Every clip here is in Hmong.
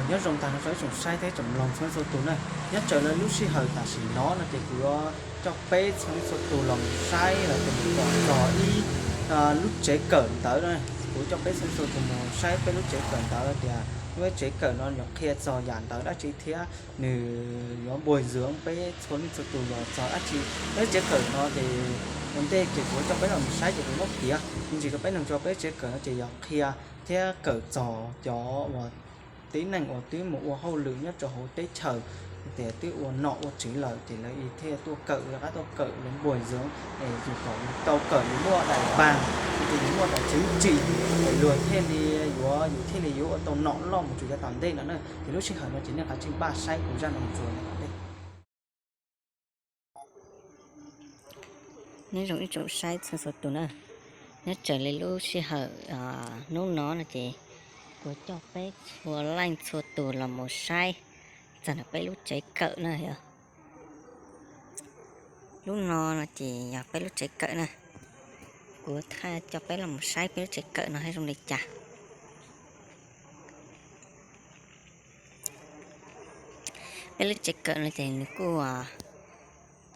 Nyob zoo tag nrho ib tsoom saib thiab tsoom mloog txhua txhua tus na. Nyob raws li lub sij hawm tam sim no no ces kuv yuav coj peb txhua txhua tus los saib los mus pom txog ib lub tsev kawm ntawv na. Kuv coj peb txhua txhua tus mus saib peb lub tsev kawm ntawv tias lub tsev kawm no yuav qhia txog yam ntawv dab tsi thiab nws yuav npuag ywv peb txhua leej txhua tus los txog dab tsi. Peb lub tsev kawm no ces ua ntej ces kuv coj peb los mus saib ces kuv muab piav me ntsis rau peb mloog tso. Peb lub tsev kawm no ces yog qhia thiab kawm txog cov uas tib neeg uas twb mus ua hauj lwm nyob rau hauv teb chaws, tias twb ua nom ua tswv lawm ces lawv thiaj tuaj kawm, lawv qab tuaj kawm lawv npuag ywv es yus kom yus tau kawm yus muaj daim npav, ces yus muaj daim txiv ntsim, luag thiaj li yuav, yus thiaj li yuav ua tau nom loj mus txog yav tom ntej no na. Ces lub sij hawm no ces nej kav tsij npaj saib kuv zaj no mus txog yav tom ntej. Nyob zoo ib tsoom saib txhua txhua tus na. Nyob raws li lub sij hawm hnub no no ces kuv coj peb txhua leej txhua tus los mus saib txog ntawm peb lub tsev kawm na yog. Lub no no ces yog peb lub tsev kawm na. Kuv thaij coj peb los mus saib peb lub tsev kawm no hab zoo li cas. Peb lub tsev kawm no ces nws kuj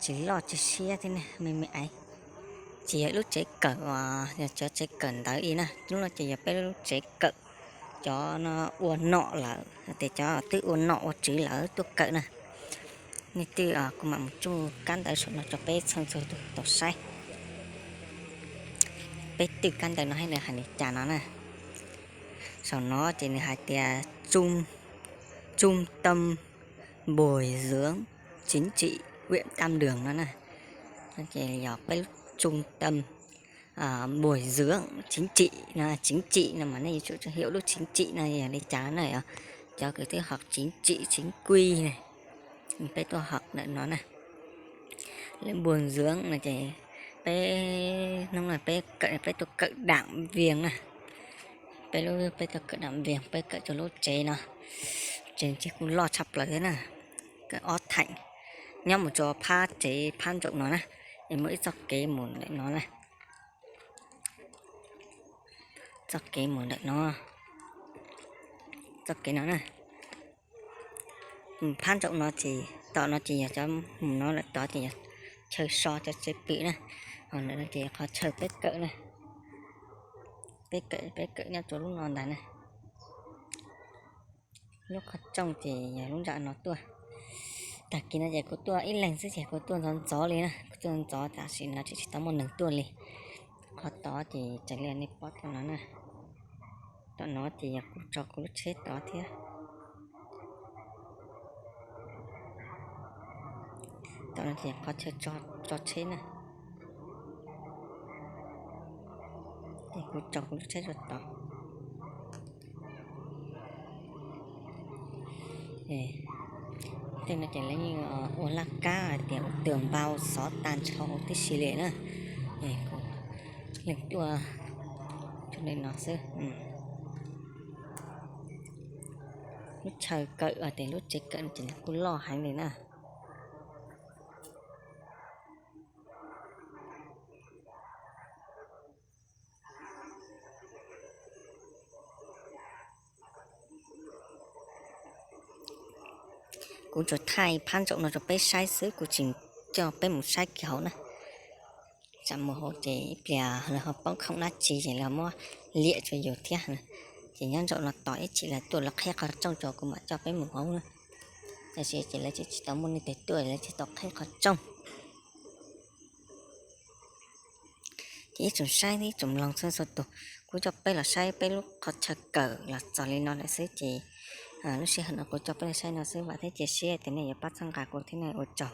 tsis loj tsis siab thiab ne, me me aiv. Tsis yog lub tsev kawm uas yog cov tsev kawm ntawv ib na, lub no ces yog peb lub tsev kawm cov no ua nom lawm, tias cov twb ua nom ua tswv lawm tuaj kawm na. Nej twj kuv mam mus tsuj kab ntawv saum no rau peb txhua txhua tus tau saib. Peb twj kab ntawv no hab nws hais li cas no na. Saum no ces nws hais tias Trung tâm Bồi dưỡng Chính trị huyện Tam Đường no na. Ces yog peb lub trung tâm bồi dưỡng chính trị no, chính trị no mas nej yuav tsum tau xyuas lub chính trị no yog li cas na yog. Cov kws twb học chính trị chính quy ne, peb tuaj học ntawm no na. Lub bồi dưỡng no ces peb hnub no peb kawm, peb tuaj kawm đảng viên na. Peb lub, peb tuaj kawm đảng viên, peb kawm rau lub tsev no, tsev ntshe kuj loj tshaj plaws thiab na. Kawm ob theem, nyob mus rau phab tsev phab ntsaum no na, es muaj ib txoj kev mus ntawm no na. Txoj kev mus ntawm no, txoj kev no na. Phab ntsaum no ces tom no ces yog cov mus no lawm, tod ces yog chaw so cov tsev pw na. Ho ntawm no ces yog qhov chaw peb kawm na. Peb kawm, peb kawm nyob rau lub no ntag na. Lub qhov rooj ces yog lub nram no tuaj. Tag kis no ces kuv tuaj ib leeg xwb ces kuv tuaj ntxov ntxov li na, kuv tuaj ntxov tam sim no tseem tsis tau muaj neeg tuaj li. Qhov tod ces raws li nej pom tom no na, tom no ces yog kuv tso kuv lub tsheb tod thiab. Tom no ces qhov chaw tso tsheb na. Ces kuv tso kuv lub tsheb rau tod. Tej no ces lawv yeej ua laj kab hais tias ua tường bao xóa tan hauv tib si li na. Kuv leej tuaj rau li no xwb. Lub chaw kawm tias lub tsev kawm no ces nws kuj loj heev li na. Kuv tsuas thaij phab ntsaum no rau peb saib xwb, kuv tseem coj peb mus saib kiag hauv na. Tsam mus hauv ces ib pliag lawv ho poob khoom dab tsi ces lawv ho muab liam rau yus thiab. Ces nyob ntsaum no tos ib chim lawv tuaj lawv qheb qhov rooj rau kuv mam coj peb mus hauv na. Tab sis ces lawv tseem tsis tau muaj neeg twg tuaj, lawv tseem tau qheb qhov rooj. Ces ib tsoom saib thiab ib tsoom mloog txhua txhua tus, kuv coj peb los saib peb lub qhov chaw kawm los txog li no lawm xwb ces lub sij hawm no kuv coj peb los saib no xwb, vam thiab cia siab tias nej yuav pab txhawb nqa kuv thiab nej ua tsaug.